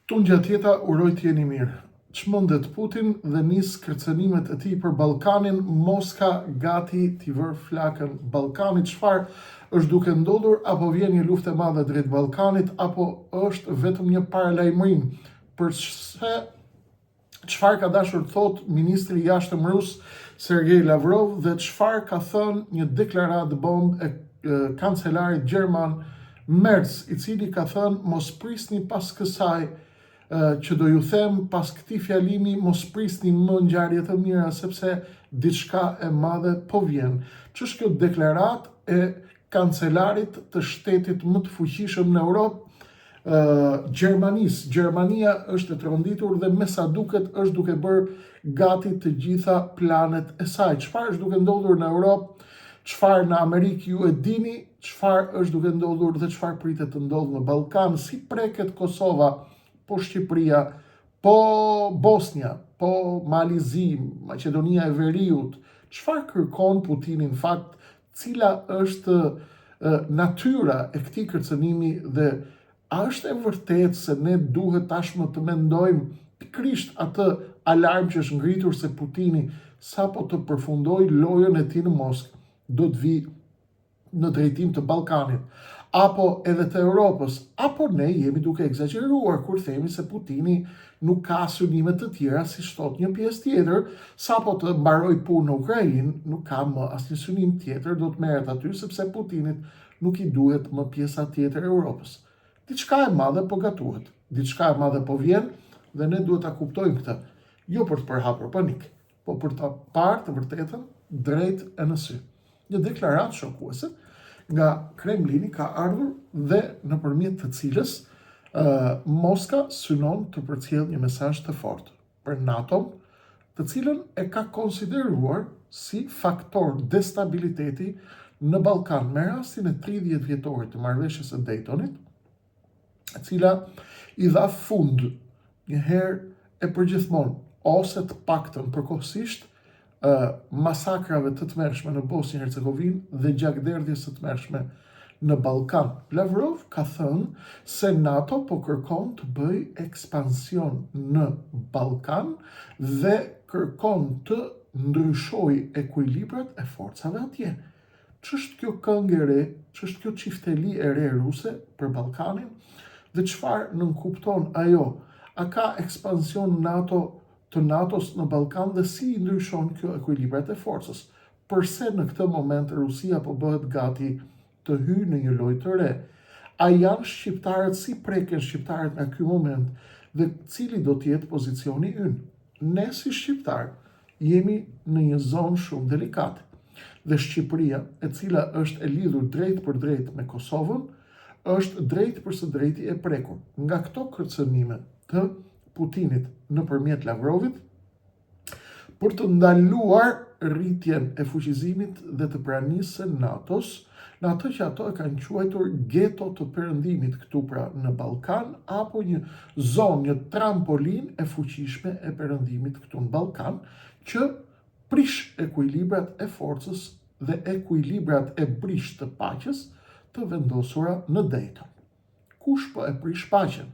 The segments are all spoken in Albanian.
Tungjatjeta uroj të jeni mirë. Çmendet Putin dhe nis kërcënimet e tij për Ballkanin, Moska gati t'i vërë flakën Ballkanit. Çfarë është duke ndodhur, apo vjen një luftë e madhe drejt Ballkanit, apo është vetëm një paralajmërim? Përse çfarë ka dashur të thotë ministri i Jashtëm rus Sergei Lavrov dhe çfarë ka thënë një deklaratë bombë e kancelarit gjerman Merz, i cili ka thënë mos prisni pas kësaj që do ju them pas këtij fjalimi mos prisni më ngjarje të mira sepse diçka e madhe po vjen. Ç'është kjo deklaratë e kancelarit të shtetit më të fuqishëm në Europë, Gjermanisë. Gjermania është e tronditur dhe me sa duket është duke bërë gati të gjitha planet e saj. Çfarë është duke ndodhur në Europë, çfarë në Amerikë ju e dini, çfarë është duke ndodhur dhe çfarë pritet të ndodhë në Ballkan, si preket Kosova, po Shqipëria, po Bosnja, po Mali i Zi, Maqedonia e Veriut, çfarë kërkon Putini në fakt Cila është natyra e këtij kërcënimi dhe a është e vërtetë se ne duhet tashmë të mendojmë pikërisht atë alarm që është ngritur se Putini sapo të përfundojë lojën e tij në Moskë do të vijë në drejtim të Ballkanit apo edhe të Europës, apo ne jemi duke ekzagjeruar kur themi se Putini nuk ka synime të tjera, siç thotë një pjesë tjetër, sapo të mbarojë punë në Ukrainë, nuk ka më asnjë synim tjetër, do të merret aty sepse Putinit nuk i duhet më pjesa tjetër e Europës. Diçka e madhe po gatuhet, diçka e madhe po vjen dhe ne duhet ta kuptojmë këtë, jo për të përhapur panik, po për ta parë të vërtetën drejt e në sy. Një deklaratë shokuese nga Kremlini ka ardhur dhe nëpërmjet të cilës uh, Moska synon të përcjellë një mesazh të fortë për NATO-n, të cilën e ka konsideruar si faktor destabiliteti në Ballkan me rastin e 30 vjetorit të marrëveshjes së Daytonit, e cila i dha fund një herë e përgjithmonë, ose të paktën përkohësisht, masakrave të tmerrshme në Bosnjë Hercegovinë dhe gjakderdhjes së tmerrshme në Ballkan. Lavrov ka thënë se NATO po kërkon të bëjë ekspansion në Ballkan dhe kërkon të ndryshojë ekuilibrat e forcave atje. Ç'është kjo këngë e re, ç'është kjo çifteli e re ruse për Ballkanin dhe çfarë nënkupton ajo? A ka ekspansion NATO të NATO-s në Ballkan dhe si i ndryshon kjo ekuilibrat e forcës? Përse në këtë moment Rusia po bëhet gati të hyjë në një lojë të re? A janë shqiptarët si preken shqiptarët nga ky moment dhe cili do të jetë pozicioni ynë? Ne si shqiptarë jemi në një zonë shumë delikate dhe Shqipëria, e cila është e lidhur drejtpërdrejt me Kosovën, është drejtpërsëdrejti e prekur nga këto kërcënime të Putinit nëpërmjet Lavrovit për të ndaluar rritjen e fuqizimit dhe të pranisë së NATO-s në atë që ato e kanë quajtur geto të perëndimit këtu pra në Ballkan apo një zonë, një trampolinë e fuqishme e perëndimit këtu në Ballkan që prish ekuilibrat e forcës dhe ekuilibrat e brishtë të paqes të vendosura në Dayton. Kush po e prish paqen?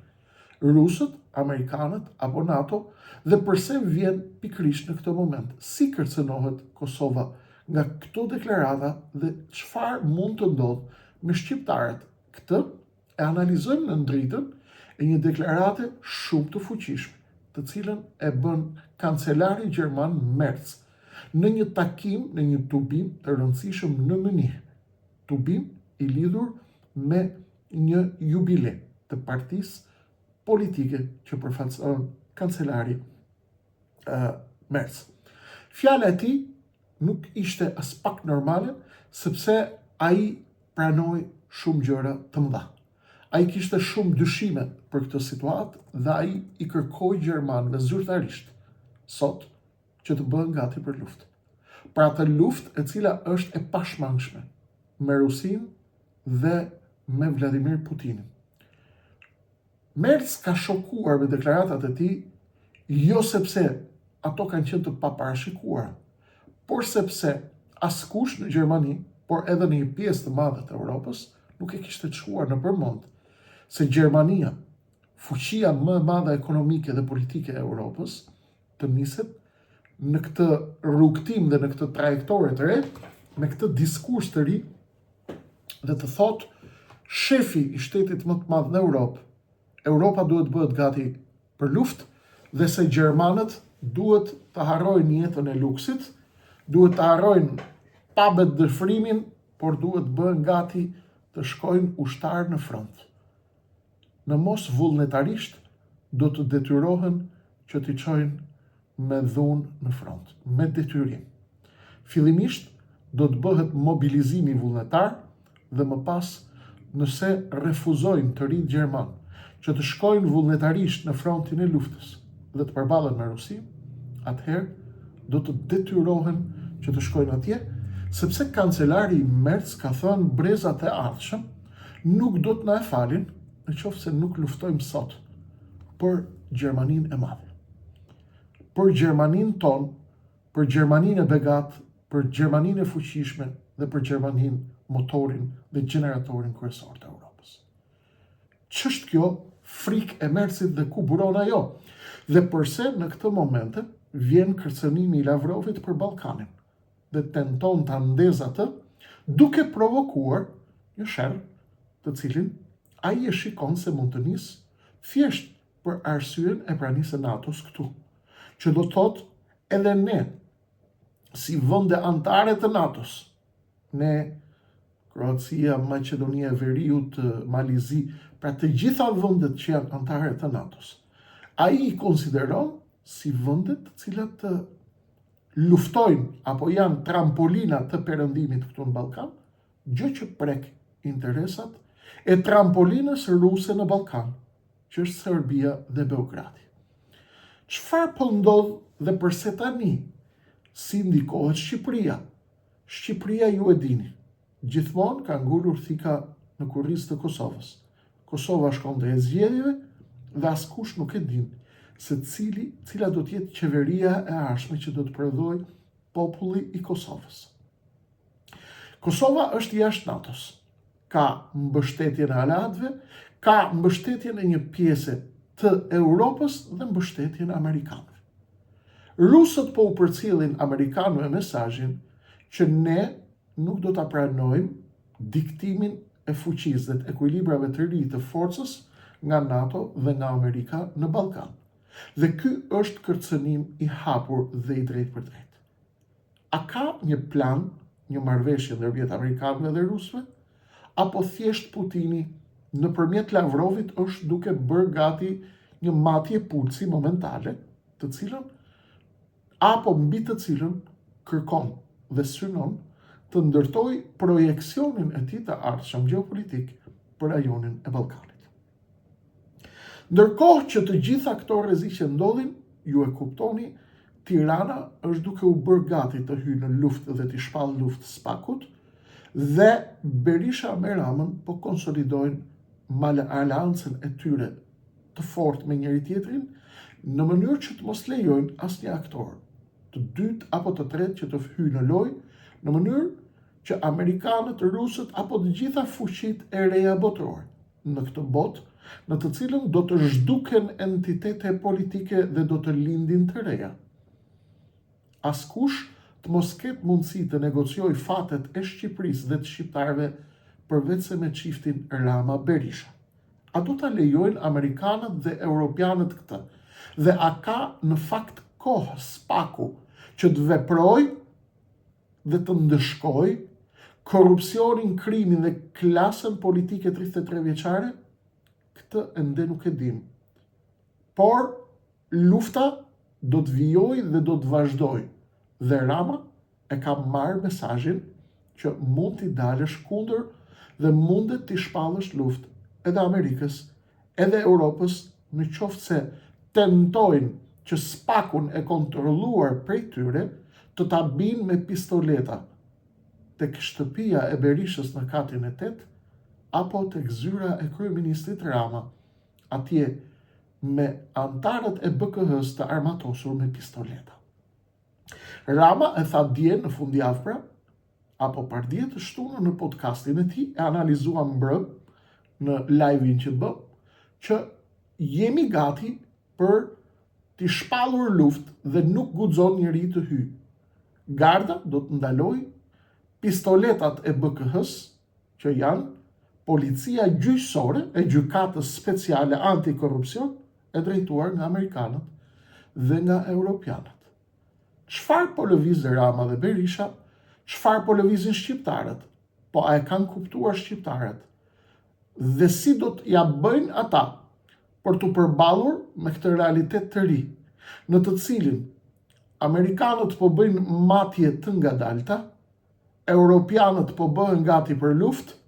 Rusët, amerikanët apo NATO dhe përse vjen pikërisht në këtë moment? Si kërcënohet Kosova nga këto deklarata dhe çfarë mund të ndodhë me shqiptarët? Këtë e analizojmë nën dritën e një deklarate shumë të fuqishme, të cilën e bën kancelari gjerman Merz në një takim, në një tubim të rëndësishëm në Mynih. Tubim i lidhur me një jubile të partisë politike që përfaqëson kancelari uh, Merz. Fjala e tij nuk ishte aspak normale, sepse ai pranoi shumë gjëra të mëdha. Ai kishte shumë dyshime për këtë situatë dhe ai i kërkoi gjermanëve zyrtarisht sot që të bëhen gati për luftë. Për atë luftë e cila është e pashmangshme me Rusinë dhe me Vladimir Putinin. Merz ka shokuar me deklaratat e tij jo sepse ato kanë qenë të paparashikuara, por sepse askush në Gjermani, por edhe në një pjesë të madhe të Europës, nuk e kishte çuar nëpër mend se Gjermania. Fuqia më e madhe ekonomike dhe politike e Europës të niset në këtë rrugëtim dhe në këtë trajektore të re, me këtë diskurs të ri dhe të thotë shefi i shtetit më të madh në Europë, Europa duhet të bëhet gati për luftë dhe se gjermanët duhet të harrojnë jetën e luksit, duhet të harrojnë pabet dëfrimin, por duhet të bëhen gati të shkojnë ushtarë në front. Në mos vullnetarisht do të detyrohen që t'i çojnë me dhunë në front, me detyrim. Fillimisht do të bëhet mobilizimi vullnetar dhe më pas nëse refuzojnë të rinjtë gjermanë që të shkojnë vullnetarisht në frontin e luftës dhe të përballen me Rusinë, atëherë do të detyrohen që të shkojnë atje, sepse kancelari Merz ka thënë brezat e ardhshëm nuk do të na e falin në qoftë se nuk luftojmë sot për Gjermaninë e madhe. Për Gjermaninë tonë, për Gjermaninë e begatë, për Gjermaninë e fuqishme dhe për Gjermaninë motorin dhe gjeneratorin kryesor të Europës. Ç'është kjo frikë e Merzit dhe ku buron ajo? Dhe përse në këtë momente vjen kërcënimi i Lavrovit për Ballkanin dhe tenton ta ndezë atë duke provokuar një sherr të cilin ai e shikon se mund të nisë thjesht për arsyen e pranisë së NATO-s këtu, që do të thotë edhe ne si vende anëtare të NATO-s, ne Kroacia, Maqedonia e Veriut, Mali i Zi, pra të gjitha vendet që janë anëtare të NATO-s. Ai i konsideron si vende të cilat të luftojnë apo janë trampolina të perëndimit këtu në Ballkan, gjë që prek interesat e trampolinës ruse në Ballkan, që është Serbia dhe Beogradi. Çfarë po ndodh dhe përse tani? Si ndikohet Shqipëria? Shqipëria ju e dini, gjithmonë ka ngulur thika në kurriz të Kosovës. Kosova shkon drejt zgjedhjeve dhe askush nuk e din se cili, cila do të jetë qeveria e ardhshme që do të prodhojë populli i Kosovës. Kosova është jashtë NATO-s. Ka mbështetjen e aleatëve, ka mbështetjen e një pjese të Europës dhe mbështetjen e amerikanëve. Rusët po u përcjellin amerikanëve mesazhin që ne nuk do ta pranojmë diktimin e fuqisë dhe të ekuilibrave të ri të forcës nga NATO dhe nga Amerika në Ballkan. Dhe ky është kërcënim i hapur dhe i drejtpërdrejtë. A ka një plan, një marrëveshje ndërmjet amerikanëve dhe rusëve? Apo thjesht Putini nëpërmjet Lavrovit është duke bërë gati një matje pulsi momentale, të cilën apo mbi të cilën kërkon dhe synon të ndërtojë projeksionin e tij të ardhshëm gjeopolitik për rajonin e Ballkanit. Ndërkohë që të gjitha këto rreziqe ndodhin, ju e kuptoni, Tirana është duke u bërë gati të hyjë në luftë dhe t'i shpallë luftë SPAK-ut dhe Berisha me Ramën po konsolidojnë aleancën e tyre të fortë me njëri-tjetrin në mënyrë që të mos lejojnë asnjë aktor të dytë apo të tretë që të hyjë në lojë, në mënyrë që amerikanët, rusët apo të gjitha fuqitë e reja botërore në këtë botë, në të cilën do të zhduken entitete politike dhe do të lindin të reja. Askush të mos ketë mundësi të negociojë fatet e Shqipërisë dhe të shqiptarëve përveçse me çiftin Rama-Berisha. A do ta lejojnë amerikanët dhe europianët këtë? Dhe a ka në fakt kohë SPAK-u që të veprojë dhe të ndëshkojë korrupsionin, krimin dhe klasën politike 33 vjeçare? Këtë ende nuk e dimë. Por lufta do të vijojë dhe do të vazhdojë. Dhe Rama e ka marrë mesazhin që mund t'i dalësh kundër dhe mundet t'i shpallësh luftë edhe Amerikës, edhe Europës në qoftë se tentojnë që SPAK-un e kontrolluar prej tyre të ta binë me pistoleta tek shtëpia e Berishës në katin e 8 apo tek zyra e kryeministrit Rama atje me anëtarët e BKH-së të armatosur me pistoleta. Rama e tha dje në fundjavë pra, apo pardje të shtunën në podcastin e tij, e analizuam mbrëm në live-in që bëmë, që Jemi gati për t'i shpallur luftë dhe nuk guxon njeri të hyjë. Garda do të ndalojë pistoletat e BKH-së, që janë policia gjyqësore e Gjykatës Speciale Antikorrupsion e drejtuar nga amerikanët dhe nga europianët. Çfarë po lëviz Rama dhe Berisha? Çfarë po lëvizin shqiptarët? Po a e kanë kuptuar shqiptarët? Dhe si do t'ia bëjnë ata për t'u përballur me këtë realitet të ri, në të cilin amerikanët po bëjnë matje të ngadalta, europianët po bëhen gati për luftë,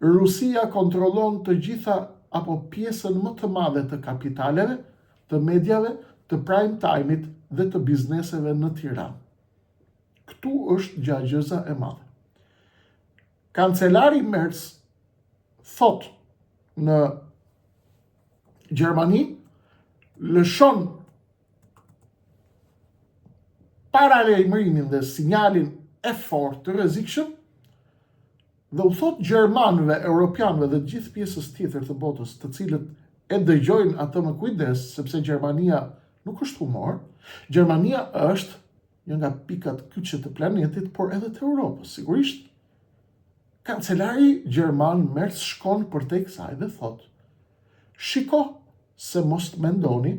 Rusia kontrollon të gjitha apo pjesën më të madhe të kapitaleve, të mediave, të prime time-it dhe të bizneseve në Tiranë. Këtu është gjëegjëza e madhe. Kancelari Merz thotë në Gjermani lëshon paralajmërimin dhe sinjalin e fortë të rrezikshëm dhe u thotë gjermanëve, europianëve dhe të gjithë pjesës tjetër të botës, të cilët e dëgjojnë atë me kujdes, sepse Gjermania nuk është humor, Gjermania është një nga pikat kyçe të planetit, por edhe të Europës. Sigurisht, kancelari gjerman Merz shkon përtej kësaj dhe thotë, shiko se mos të mendoni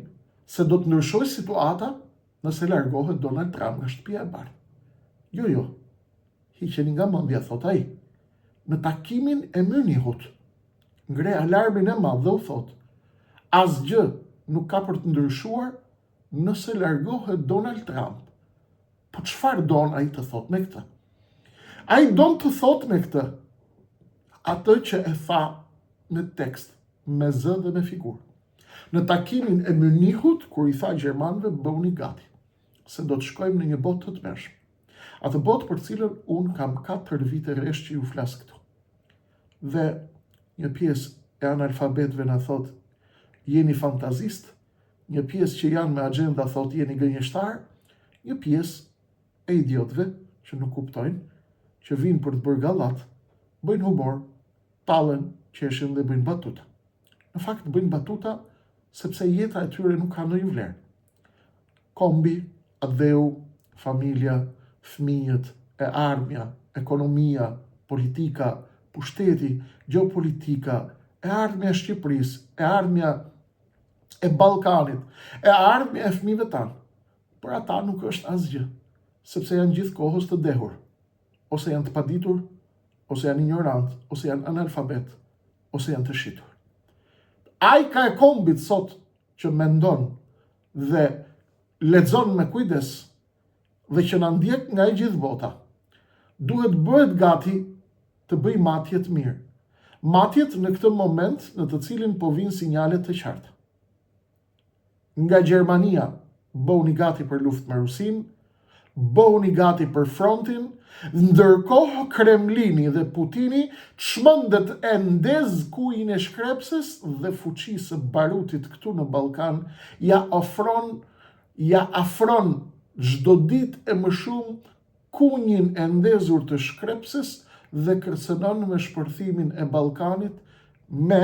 se do të ndryshojë situata nëse largohet Donald Trump nga shtëpia e bardhë. Jo, jo, hiqeni nga mendja, thotë ai. Në takimin e Mynihut, ngre alarmin e madh dhe u thotë, asgjë nuk ka për të ndryshuar nëse largohet Donald Trump. Po çfarë don ai të thotë me këtë? Ai don të thotë me këtë atë që e tha në tekst, me zë dhe me figurë. Në takimin e Mynihut, kur i tha gjermanëve, bëhuni gati, se do të shkojmë në një botë të tmerrshme. Atë botë për të cilën unë kam 4 vite rresht që ju flas këtu. Dhe një pjesë e analfabetëve na thotë, jeni fantazistë, një pjesë që janë me axhenda thotë jeni gënjeshtarë, një pjesë e idiotëve që nuk kuptojnë, që vijnë për të bërë gallatë, bëjnë humor, tallen, qeshin dhe bëjnë batuta. Në fakt bëjnë batuta sepse jeta e tyre nuk ka ndonjë vlerë. Kombi, atdheu, familja, fëmijët, e ardhmja, ekonomia, politika, pushteti, gjeopolitika, e ardhmja e Shqipërisë, e ardhmja e Ballkanit, e ardhmja e fëmijëve tanë. Për ata nuk është asgjë, sepse janë gjithë kohës të dehur, ose janë të paditur, ose janë injorantë, ose janë analfabetë, ose janë të shitur. Ajka e kombit sot që mendon dhe lexon me kujdes dhe që na ndjek nga e gjithë bota, duhet bëhet gati të bëjë matjet mirë. Matjet në këtë moment në të cilin po vijnë sinjale të qarta. Nga Gjermania, bëhuni gati për luftë me Rusinë, bëhuni gati për frontin, ndërkohë Kremlini dhe Putini çmendet e ndez kunjin e shkrepses dhe fuçisë së barutit këtu në Ballkan ia ofron ia afron çdo ditë e më shumë kunjin e ndezur të shkrepses dhe kërcënon me shpërthimin e Ballkanit me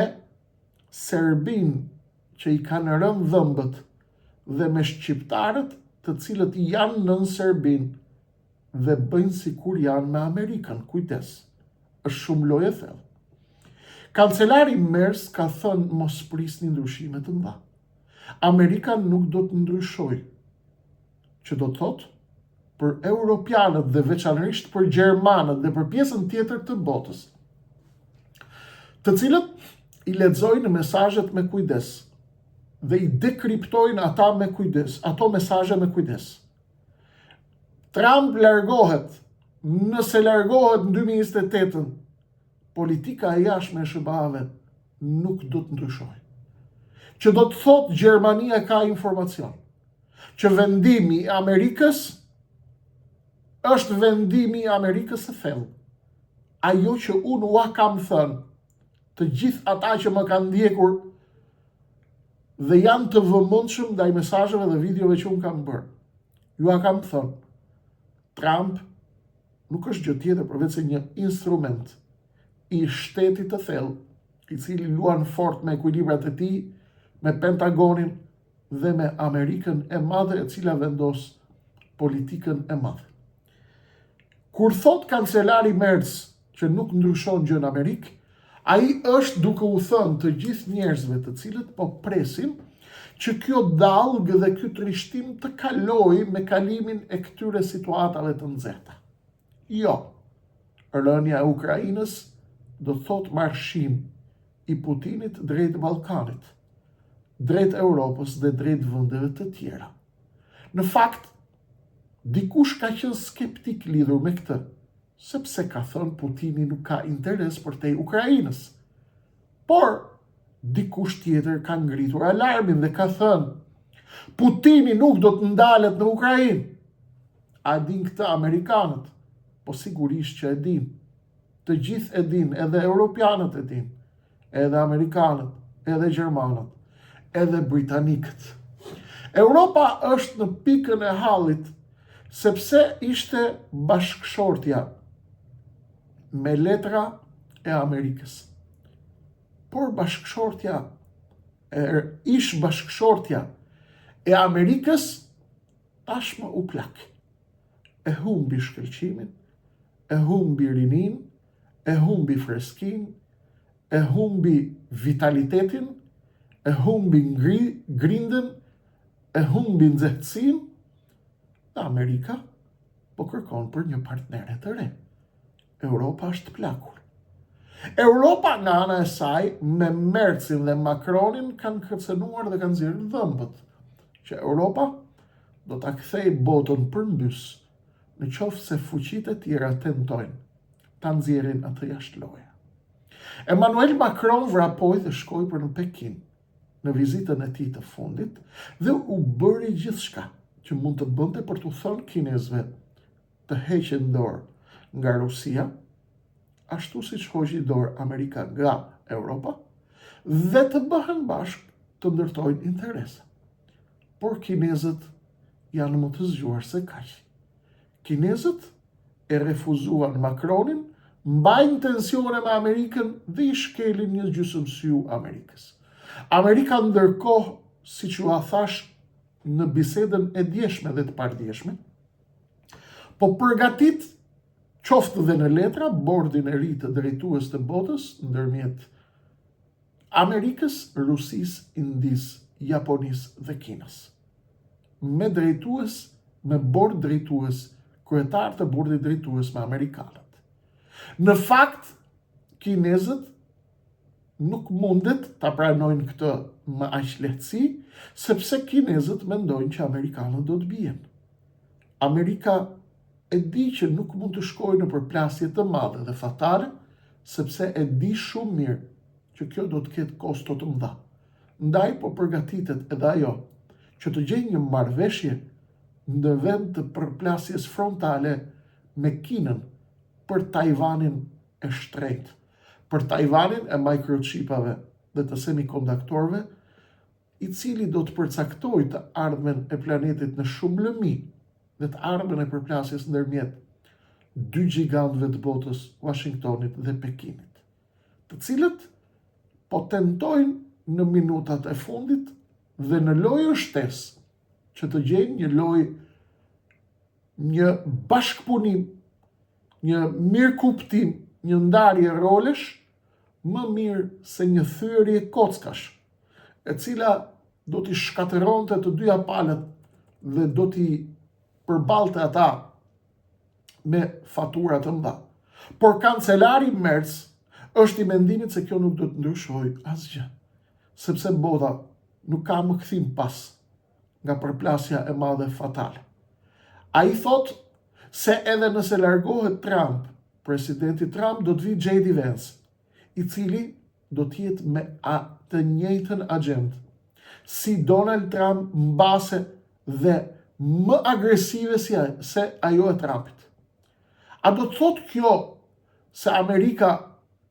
Serbinë që i kanë rënë dhëmbët dhe me shqiptarët të cilët janë nën Serbinë dhe bëjnë sikur janë me Amerikën, kujdes, është shumë lojë e thellë. Kancelari Merz ka thënë mos prisni ndryshime të mëdha. Amerika nuk do të ndryshojë, që do të thotë për europianët dhe veçanërisht për gjermanët dhe për pjesën tjetër të botës, të cilët i lexojnë mesazhet me kujdes dhe i dekriptojnë ata me kujdes, ato mesazhe me kujdes. Trump largohet, nëse largohet në 2028-ën, politika e jashtme e SHBA-ve nuk do të ndryshojë. Që do të thotë Gjermania ka informacion që vendimi i Amerikës është vendimi i Amerikës së thellë. Ajo që unë ua kam thënë, të gjithë ata që më kanë ndjekur dhe janë të vëmendshëm ndaj mesazheve dhe videove që unë kam bërë. Jua kam thënë, Trump nuk është gjë tjetër përveç se një instrument i shtetit të thellë, i cili luan fort me ekuilibrat e tij me Pentagonin dhe me Amerikën e Madhe e cila vendos politikën e madhe. Kur thotë kancelari Merz që nuk ndryshon gjë në Amerikë, ai është duke u thënë të gjithë njerëzve të cilët po presin që kjo dallgë dhe ky trishtim të kalojë me kalimin e këtyre situatave të nxehta. Jo, rënia e Ukrainës do të thotë marshim i Putinit drejt Ballkanit, drejt Europës dhe drejt vendeve të tjera. Në fakt, dikush ka qenë skeptik lidhur me këtë, sepse ka thënë Putini nuk ka interes përtej Ukrainës. Por, dikush tjetër ka ngritur alarmin dhe ka thënë Putini nuk do të ndalet në Ukrainë. A e dinë këtë amerikanët? Po sigurisht që e dinë. Të gjithë e dinë, edhe europianët e dinë, edhe amerikanët, edhe gjermanët, edhe britanikët. Europa është në pikën e hallit, sepse ishte bashkëshortja me letra e Amerikës. Por bashkëshortja e ish bashkëshortja e Amerikës tashmë u plak. E humbi shkëlqimin, e humbi rininë, e humbi freskinë, e humbi vitalitetin, e humbi ngri, grindën, e humbi nxehtësinë, dhe Amerika po kërkon për një partnere të re. Europa është plakur. Europa nga ana e saj me Merzin dhe Macronin kanë kërcënuar dhe kanë nxjerrë dhëmbët që Europa do ta kthejë botën përmbys në qoftë se fuqitë e tjera tentojnë ta nxjerrin atë jashtë loje. Emmanuel Macron vrapoi dhe shkoi për në Pekin në vizitën e tij të fundit dhe u bëri gjithçka që mund të bënte për t'u thënë kinezëve të heqin dorë nga Rusia, ashtu siç hoqi dorë Amerika nga Europa, dhe të bëhen bashkë të ndërtojnë interesa. Por kinezët janë më të zgjuar se kaq. Kinezët e refuzuan Macronin, mbajnë tensione me Amerikën dhe i shkelin një gjysëm syu Amerikës. Amerika ndërkohë, siç jua thashë në bisedën e djeshme dhe të pardjeshme, po përgatit qoftë dhe në letra bordin e ri të drejtues të botës ndërmjet Amerikës, Rusisë, Indisë, Japonisë dhe Kinës. Me drejtues, me bord drejtues, kryetar të bordit drejtues me amerikanët. Në fakt, kinezët nuk mundet ta pranojnë këtë me aq lehtësi, sepse kinezët mendojnë që amerikanët do të bien. Amerika e di që nuk mund të shkojë në përplasje të madhe dhe fatale, sepse e di shumë mirë që kjo do të ketë kosto të mëdha. Ndaj po përgatitet edhe ajo që të gjejë një marrëveshje në vend të përplasjes frontale me Kinën për Tajvanin e shtrenjtë, për Tajvanin e microchipave dhe të semikonduktorëve, i cili do të përcaktojë të ardhmen e planetit në shumë lëmi dhe të ardhmen e përplasjes ndërmjet dy gjigantëve të botës, Washingtonit dhe Pekinit, të cilët po tentojnë në minutat e fundit dhe në lojën shtesë që të gjejnë një lojë, një bashkëpunim, një mirëkuptim, një ndarje rolesh më mirë se një thyerje kockash, e cila do t'i shkatërronte të dyja palët dhe do t'i përballte ata me fatura të mëdha. Por kancelari Merz është i mendimit se kjo nuk do të ndryshojë asgjë, sepse bota nuk ka më kthim pas nga përplasja e madhe fatale. Ai thotë se edhe nëse largohet Trump, presidenti Trump do të vijë J.D. Vance, i cili do të jetë me a, të njëjtën agjendë si Donald Trump mbase dhe më agresive si a, se ajo e Trumpit. A do të thotë kjo se Amerika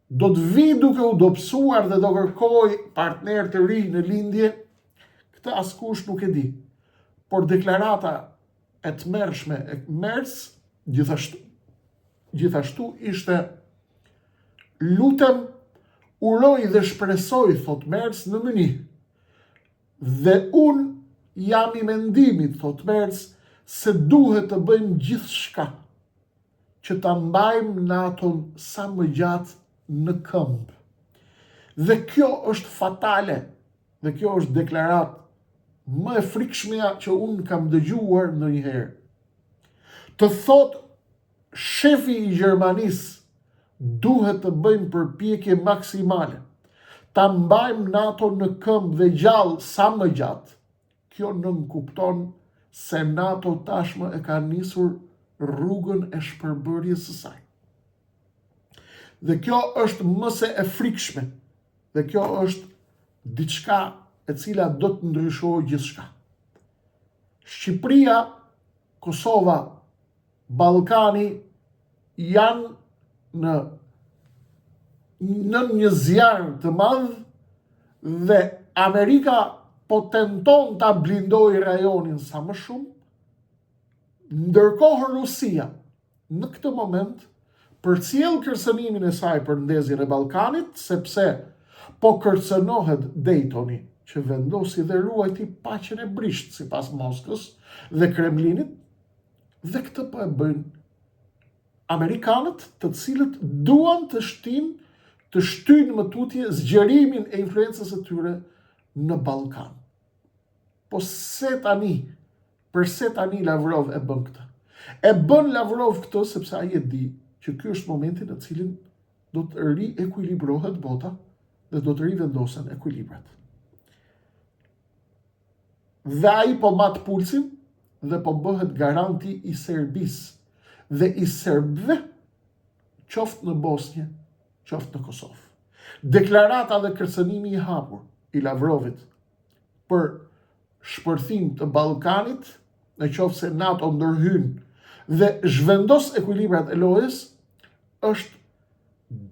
do të vijë duke u dobësuar dhe do kërkojë partner të ri në lindje? Këtë askush nuk e di. Por deklarata e tmerrshme e Merz gjithashtu gjithashtu ishte lutem uroj dhe shpresoj thot Merz në Mynih. Dhe unë jam i mendimit, thotë Merz, se duhet të bëjmë gjithçka që ta mbajmë NATO-n sa më gjatë në këmbë. Dhe kjo është fatale, dhe kjo është deklaratë më e frikshmja që unë kam dëgjuar ndonjëherë. Të thotë shefi i Gjermanisë duhet të bëjmë përpjekje maksimale, ta mbajmë NATO në këmbë dhe gjallë sa më gjatë. Kjo nënkupton se NATO tashmë e ka nisur rrugën e shpërbërjes së saj. Dhe kjo është më se e frikshme, dhe kjo është diçka e cila do të ndryshojë gjithçka. Shqipëria, Kosova, Ballkani janë në nën një zjarr të madh dhe Amerika po tenton ta blindojë rajonin sa më shumë, ndërkohë Rusia në këtë moment përcjell kërcënimin e saj për ndezjen e Ballkanit, sepse po kërcënohet Daytoni, që vendosi dhe ruajti paqen e brishtë sipas Moskës dhe Kremlinit, dhe këtë po e bëjnë amerikanët, të cilët duan të shtinë, të shtyjnë më tutje zgjerimin e influencës së tyre në Ballkan. Po se tani, përse tani Lavrov e bën këtë? E bën Lavrov këtë sepse ai e di që ky është momenti në cilin do të riekuilibrohet bota dhe do të rivendosen ekuilibrat. Dhe ai po mat pulsin dhe po bëhet garanti i Serbisë dhe i serbëve qoftë në Bosnjë, qoftë në Kosovë. Deklarata dhe kërcënimi i hapur i Lavrovit për shpërthim të Ballkanit, në qoftë se NATO ndërhyn dhe zhvendos ekuilibrat e lojës, është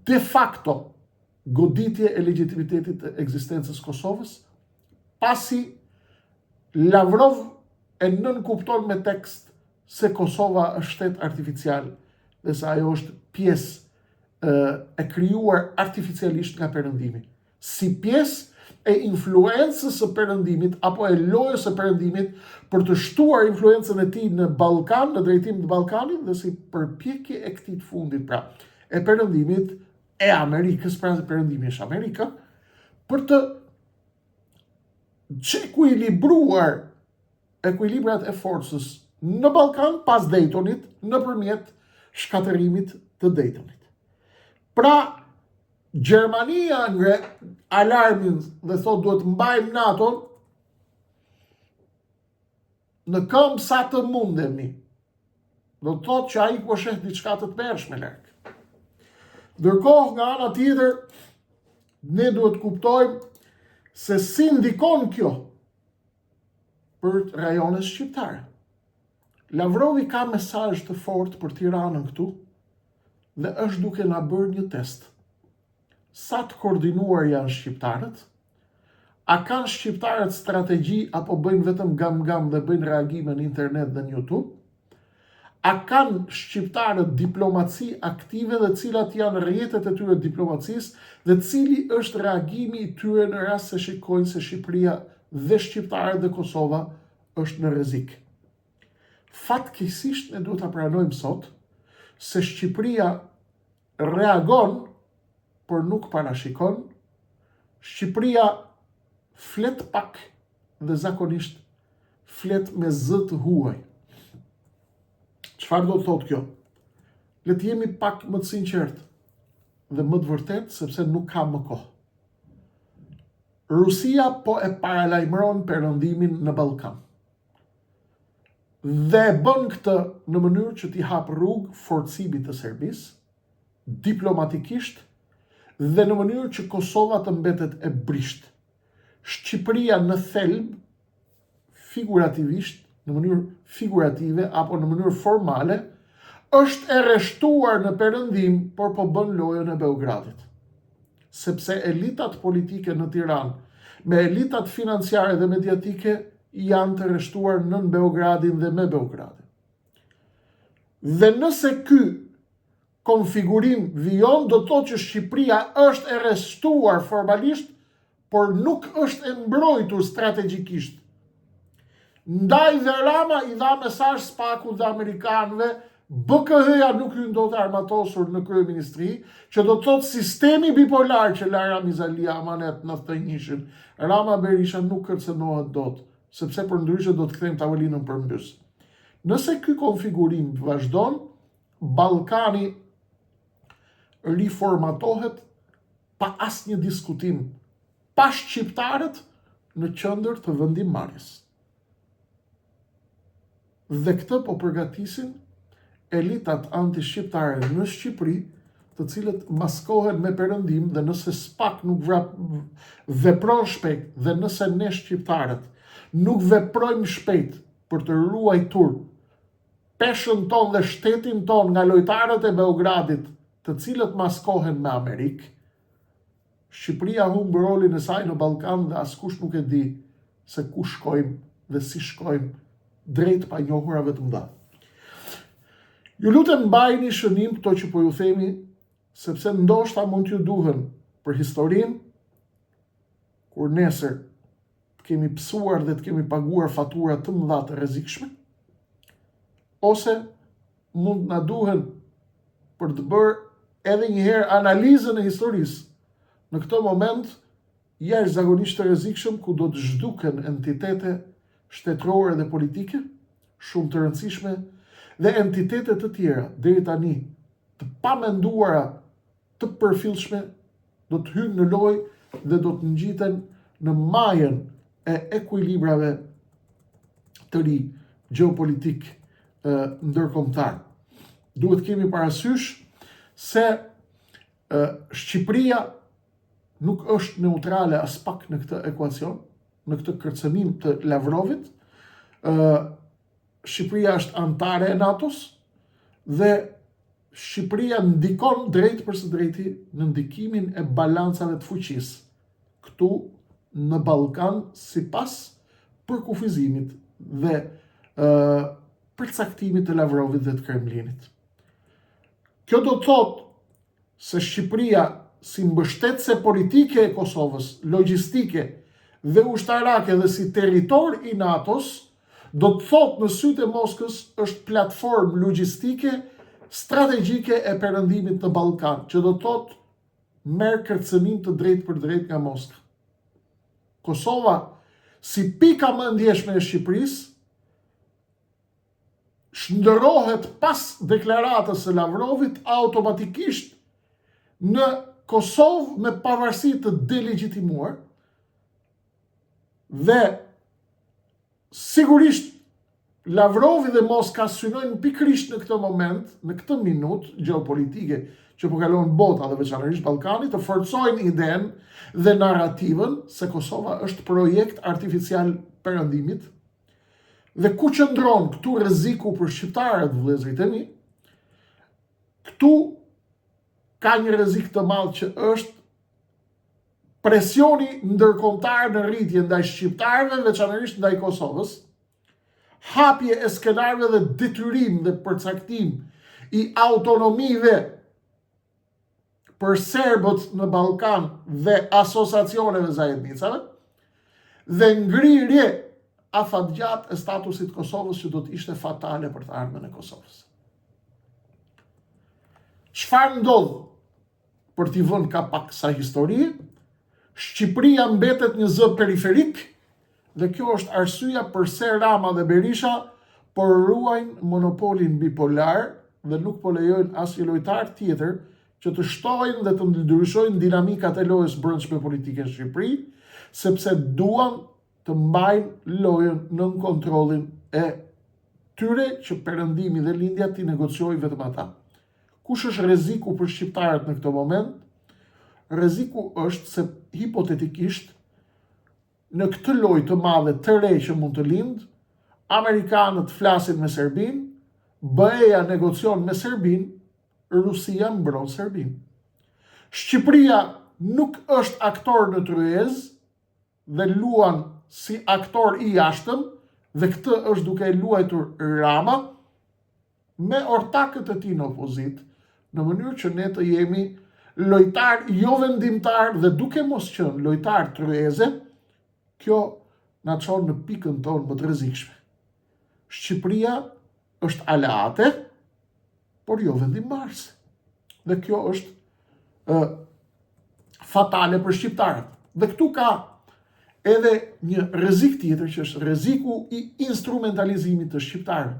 de facto goditje e legjitimitetit të ekzistencës Kosovës, pasi Lavrov e nënkupton me tekst se Kosova është shtet artificial dhe se ajo është pjesë e krijuar artificialisht nga Perëndimi. Si pjesë e influencës së Perëndimit apo e lojës së Perëndimit për të shtuar influencën e tij në Ballkan, në drejtim të Ballkanit dhe si përpjekje e këtij të fundit, pra e Perëndimit, e Amerikës, pra Perëndimi është Amerika, për të çekuilibruar ekuilibrat e forcës në Ballkan pas Daytonit nëpërmjet shkatërrimit të Daytonit. Pra, Gjermania ngre alarmin dhe thotë duhet mbajmë NATO-n në këmbë sa të mundemi. Do të thotë që ai po sheh diçka të tmerrshme larg. Ndërkohë nga ana tjetër ne duhet të kuptojmë se si ndikon kjo për rajonet shqiptare. Lavrovi ka mesazh të fortë për Tiranën këtu dhe është duke na bërë një test. Sa të koordinuar janë shqiptarët? A kanë shqiptarët strategji apo bëjnë vetëm gam gam dhe bëjnë reagime në internet dhe në YouTube? A kanë shqiptarët diplomaci aktive dhe cilat janë rrjetet e tyre të diplomacisë dhe cili është reagimi i tyre në rast se shikojnë se Shqipëria dhe shqiptarët dhe Kosova është në rrezik? Fatkeqësisht ne duhet ta pranojmë sot se Shqipëria reagon, por nuk parashikon, Shqipëria flet pak dhe zakonisht flet me zë të huaj. Çfarë do të thotë kjo? Le të jemi pak më të sinqertë dhe më të vërtetë sepse nuk ka më kohë. Rusia po e paralajmëron perëndimin në Ballkan. Dhe e bën këtë në mënyrë që t'i hapë rrugë forcimit të Serbisë, diplomatikisht, dhe në mënyrë që Kosova të mbetet e brishtë. Shqipëria në thelb, figurativisht, në mënyrë figurative apo në mënyrë formale, është e rreshtuar në perëndim, por po bën lojën e Beogradit. Sepse elitat politike në Tiranë, me elitat financiare dhe mediatike janë të rreshtuar nën Beogradin dhe me Beogradin. Dhe nëse ky konfigurim vijon, do të thotë që Shqipëria është e rreshtuar formalisht, por nuk është e mbrojtur strategjikisht. Ndaj dhe Rama i dha mesazh SPAK-ut dhe amerikanëve, BKH-ja nuk hyn dot e armatosur në kryeministri, që do të thotë sistemi bipolar që la Ramiz Alia amanet në 91-shin, Rama Berisha nuk kërcënohet dot, sepse përndryshe do të kthejmë tavolinën përmbys. Nëse ky konfigurim vazhdon, Ballkani riformatohet pa asnjë diskutim, pa shqiptarët në qendër të vendimmarrjes. Dhe këtë po përgatisin elitat antishqiptare në Shqipëri, të cilët maskohen me perëndim dhe nëse SPAK nuk vrap, vepron shpejt dhe nëse ne shqiptarët nuk veprojmë shpejt për të ruajtur peshën tonë dhe shtetin tonë nga lojtarët e Beogradit, të cilët maskohen me Amerikë, Shqipëria humb rolin e saj në Ballkan dhe askush nuk e di se ku shkojmë dhe si shkojmë drejt panjohurave të mëdha. Ju lutem mbajini shënim këto që po ju themi, sepse ndoshta mund t'ju duhen për historinë, kur nesër të kemi pësuar dhe të kemi paguar fatura të mëdha të rrezikshme, ose mund të na duhen për të bërë edhe një herë analizën e historisë në këtë moment jashtëzakonisht të rrezikshëm ku do të zhduken entitete shtetërore dhe politike shumë të rëndësishme dhe entitete të tjera deri tani të pamenduara të përfillshme do të hyjnë në lojë dhe do të ngjiten në majën e ekuilibrave të ri gjeopolitik ndërkombëtar. Duhet të kemi parasysh se Shqipëria nuk është neutrale aspak në këtë ekuacion, në këtë kërcënim të Lavrovit. Shqipëria është anëtare e NATO-s dhe Shqipëria ndikon drejtpërsëdrejti në ndikimin e balancave të fuqisë këtu në Ballkan sipas përkufizimit dhe ë përcaktimit të Lavrovit dhe të Kremlinit. Kjo do të thotë se Shqipëria si mbështetëse politike e Kosovës, logjistike dhe ushtarake dhe si territor i NATO-s, do të thotë në sytë e Moskës është platformë logjistike strategjike e perëndimit në Ballkan, që do të thotë merr kërcënim të drejtpërdrejtë nga Moska. Kosova, si pika më e ndjeshme e Shqipërisë, shndërrohet pas deklaratës së Lavrovit automatikisht në Kosovë me pavarësi të delegjitimuar dhe sigurisht Lavrovi dhe Moska synojnë pikërisht në këtë moment, në këtë minutë gjeopolitike që po kalon bota dhe veçanërisht Ballkani, të forcojnë idenë dhe narrativën se Kosova është projekt artificial perëndimit, Dhe ku qëndron këtu rreziku për shqiptarët, vëllezërit e mi? Këtu ka një rrezik të madh që është presioni ndërkombëtar në rritje ndaj shqiptarëve, veçanërisht ndaj Kosovës, hapje e skenarëve dhe detyrim dhe përcaktim i autonomive për serbët në Ballkan dhe asociacioneve zajednicave dhe ngrirje afatgjatë e statusit të Kosovës që do të ishte fatale për të ardhmen e Kosovës. Çfarë ndodh për t'i vënë kapak kësaj historie? Shqipëria mbetet një zë periferik dhe kjo është arsyeja përse Rama dhe Berisha po ruajnë monopolin bipolar dhe nuk po lejojnë asnjë lojtar tjetër që të shtojnë dhe të ndryshojnë dinamikat e lojës brendshme politike në Shqipëri, sepse duan të mbajnë lojën nën kontrollin e tyre që perëndimi dhe lindja t'i negociojë vetëm ata. Kush është rreziku për shqiptarët në këtë moment? Rreziku është se hipotetikisht në këtë lojë të madhe të re që mund të lindë, amerikanët flasin me Serbinë, BE-ja negocion me Serbinë, Rusia mbron Serbinë. Shqipëria nuk është aktor në tryezë dhe luan si aktor i jashtëm dhe këtë është duke e luajtur Rama me ortakët e tij në opozitë, në mënyrë që ne të jemi lojtar jo vendimtar dhe duke mos qenë lojtar tryeze, kjo na çon në pikën tonë më të rrezikshme. Shqipëria është aleate, por jo vendimmarrëse. Dhe kjo është ë fatale për shqiptarët. Dhe këtu ka edhe një rrezik tjetër që është rreziku i instrumentalizimit të shqiptarëve.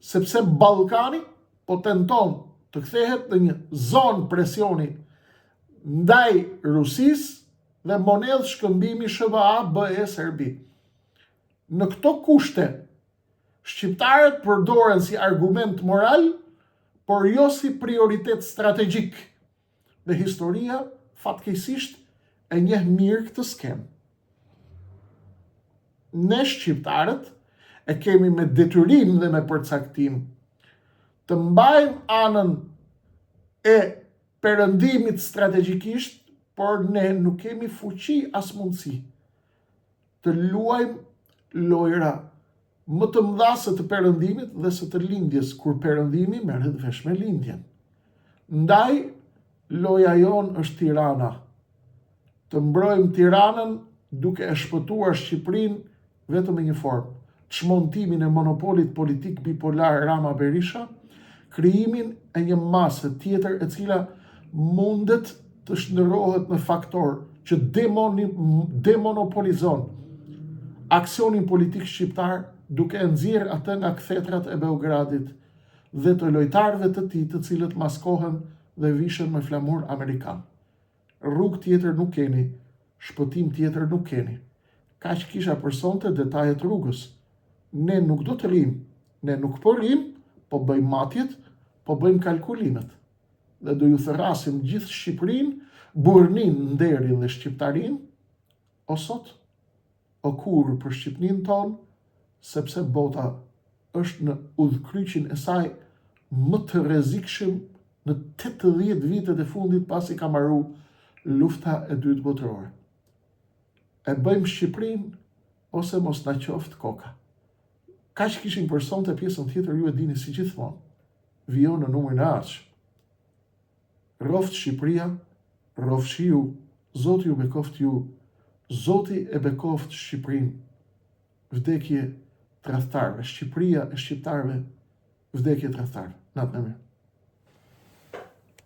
Sepse Ballkani po tenton të kthehet në një zonë presioni ndaj Rusisë dhe monedhë shkëmbimi SHBA, BE, Serbi. Në këto kushte, shqiptarët përdoren si argument moral, por jo si prioritet strategjik. Dhe historia, fatkeqësisht, e njeh mirë këtë skemë. Ne shqiptarët e kemi me detyrim dhe me përcaktim të mbajmë anën e perëndimit strategjikisht, por ne nuk kemi fuqi as mundësi të luajmë lojra më të mëdha se të perëndimit dhe se të lindjes, kur perëndimi merret vesh me lindjen. Ndaj, loja jonë është Tirana. Të mbrojmë Tiranën duke e shpëtuar Shqipërinë vetëm me një formë, çmontimin e monopolit politik bipolar Rama-Berisha, krijimin e një mase tjetër e cila mundet të shndërrohet në faktor që demoni, demonopolizon aksionin politik shqiptar duke e nxjerrë atë nga kthetrat e Beogradit dhe të lojtarëve të tij të cilët maskohen dhe vishen me flamur amerikan. Rrugë tjetër nuk keni, shpëtim tjetër nuk keni. Kaq kisha për sonte detajet rrugës. Ne nuk do të rrimë, ne nuk po rrimë, po bëjmë matjet, po bëjmë kalkulimet. Dhe do ju thërrasim gjithë Shqipërinë, burrninë, nderin dhe shqiptarinë, o sot, o kurrë për Shqipninë tonë, sepse bota është në udhëkryqin e saj më të rrezikshëm në 80 vitet e fundit pasi ka mbaru lufta e dytë botërore. E bëjmë Shqipërinë ose mos na qoftë koka. Kaq kishim për sonte pjesën tjetër ju e dini si gjithmonë. Vijon në numrin e ardhshëm. Rroftë Shqipëria, rrofshi ju, Zoti ju bekoftë ju, Zoti e bekoftë Shqipërinë. Vdekje tradhtarëve, Shqipëria e shqiptarëve, vdekje tradhtarëve. Natën e mirë.